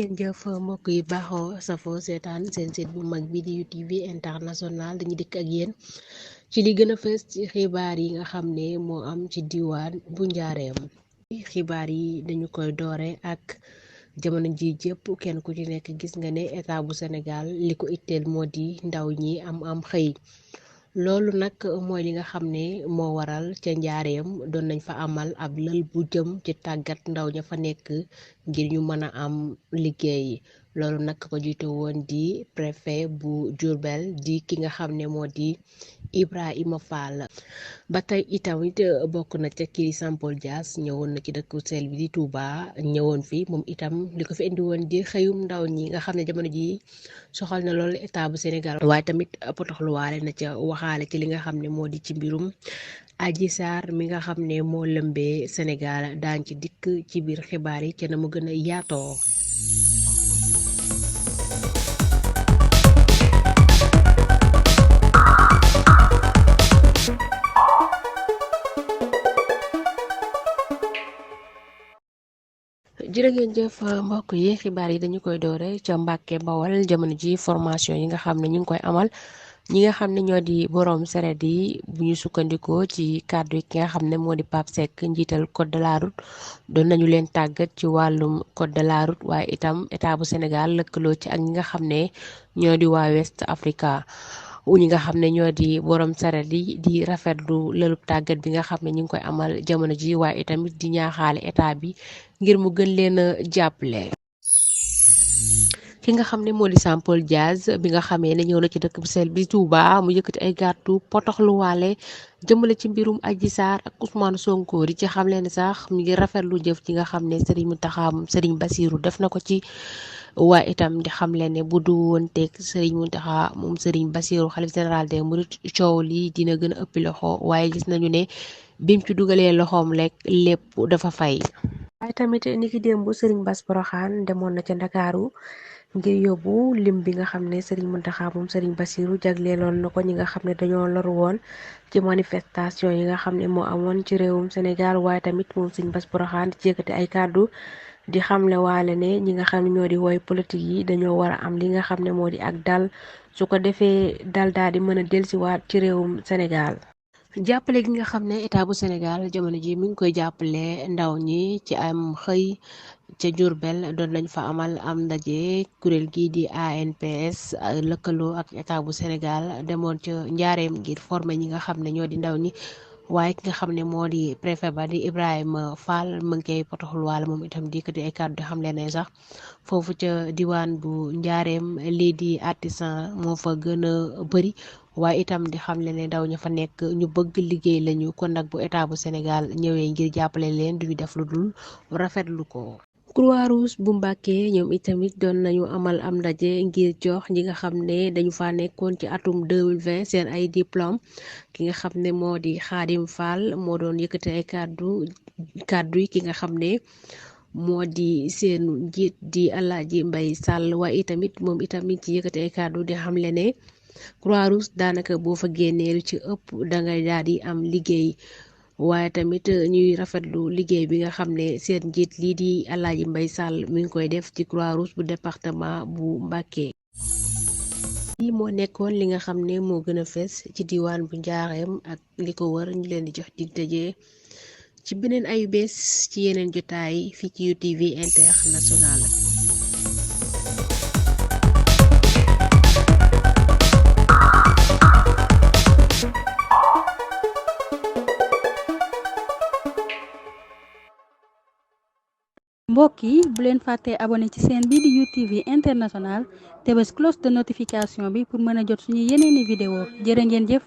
ngeen jëf mbokk yi baaxoo safoo seetaan seen site bu mag bi di UTV international dañu dikk ak yéen ci li gën a fës ci xibaar yi nga xam ne moo am ci diwaan bu njaareem. xibaar yi dañu koy doore ak jamono ji jëpp kenn ku ci nekk gis nga ne état bu Sénégal li ko itteel moo di ndaw ñi am xëy. loolu nag mooy li nga xam ne moo waral ca njaareem doon nañ fa amal ab lël bu jëm ci tàggat ndaw ña fa nekk ngir ñu mën a am liggéey loolu nag ko jiite woon di préfet bu Diourbel di ki nga xam ne moo di Ibrahima Fall. ba tey itamit bokk na ca kii Sampol Dias ñëwoon na ci dëkku sel bi di Touba ñëwoon fi moom itam li ko fi indi woon di xëyum ndaw ñi nga xam ne jamono ji soxal na loolu état bu Sénégal waaye tamit potoxluwaale na ca waxaale ci li nga xam ne moo di ci mbirum Adji Sarr mi nga xam ne moo lëmbee Sénégal daan ci dikk ci biir xibaar yi ca na mu gën a yaatoo. jërë ngeen jëf mbokk yi xibaar yi dañu koy doore ca Mbàkke Bawal jamono ji formation yi nga xam ne ñu ngi koy amal ñi nga xam ne ñoo di borom sareet yi bu ñu sukkandikoo ci kàddu yi ki nga xam ne moo di Pape Seck njiital code de la route doon nañu leen tàggat ci wàllum code de la route waaye itam état bu Sénégal lëkkaloo ci ak ñi nga xam ne ñoo di waa West Africa ñi nga xam ne ñoo di borom sareet yi di rafetlu lëlub tàggat bi nga xam ne ñu ngi koy amal jamono ji waaye itamit di ñaaxaale état bi ngir mu gën leen a jàppale. ki nga xam ne moo di Sampol Dias bi nga xamee ne ñëw na ci dëkk bu sel bi Touba mu yëkkati ay gàttu potoxluwaale jëmale ci mbirum Adji Sarr ak Ousmane Sonko di ci xam leen sax mi ngi rafetlu jëf ci nga xam ne Serigne Mountakha Serigne Bassirou def na ko ci. waaye itam di xam leen ne bu du woon teg Serigne Mountakha moom Serigne Bassirou xalif général des mourides coow lii dina gën a ëppi loxo waaye gis nañu ne bim ci dugalee loxoom rek lépp dafa fay. waaye tamit ni ki démb Serigne Bass Porokhane demoon na ca Ndakaaru ngir yóbbu lim bi nga xam ne Serigne Mountakha moom Serigne Bassirou jagleeloon na ko ñi nga xam ne dañoo loru woon ci manifestation yi nga xam ne moo amoon ci réewum Sénégal waaye tamit moom Serigne Bass Porokhane di yëkkati ay kàddu di xamle waale ne ñi nga xam ne ñoo di woy politique yi dañoo war a am li nga xam ne moo di ak dal su ko defee dal daal di mën a dellusiwaat ci réewum Sénégal. jàppale gi nga xam ne état bu Sénégal jamono ji mi ngi koy jàppale ndaw ñi ci am xëy ca Diourbel doon nañ fa amal am ndaje kuréel gii di ANPS lëkkaloo ak état bu Sénégal demoon ca njaareem ngir former ñi nga xam ne ñoo di ndaw ñi waaye ki nga xam ne moo di préfet ba di Ibrahima Fall mu ngi koy potoxluwaale moom itam di ko di ay kàddu xam leen ne sax foofu ca diwaan bu njaareem lii di artisan moo fa gën a bëri waaye itam di xam leen ne ndaw ña fa nekk ñu bëgg liggéey lañu kon nag bu état bu Sénégal ñëwee ngir jàppale leen duñu def lu dul rafetlu ko. Croix-Rouge bu Mbàkke ñoom itamit doon nañu amal am ndaje ngir jox ñi nga xam ne dañu fa nekkoon ci atum 2020 seen ay diplôme ki nga xam ne moo di Xaadim Fall moo doon yëkkati ay kàddu yi ki nga xam ne moo di seen njiit di Alaaji Mbay Sàll waaye itamit moom itamit ci yëkkati ay kàddu di xamle ne Croix-Rouge daanaka boo fa génnee lu ci ëpp dangay daal di am liggéey waaye tamit ñuy rafetlu liggéey bi nga xam ne seen njiit lii di Alaaji Mbay Sàll mi ngi koy def ci Croix-Rouge bu département bu Mbàkke. lii moo nekkoon li nga xam ne moo gën a fees ci diwaan bu njaareem ak li ko wër ñu leen di jox dig daje ci beneen ayu bees ci yeneen jotaay fii ci UTV international. mbokk yi bu leen fàttee abonné ci seen bii di UTV international te bés cloche de notification bi pour mën a jot suñu yeneeni vidéo jërë ngeen jëf.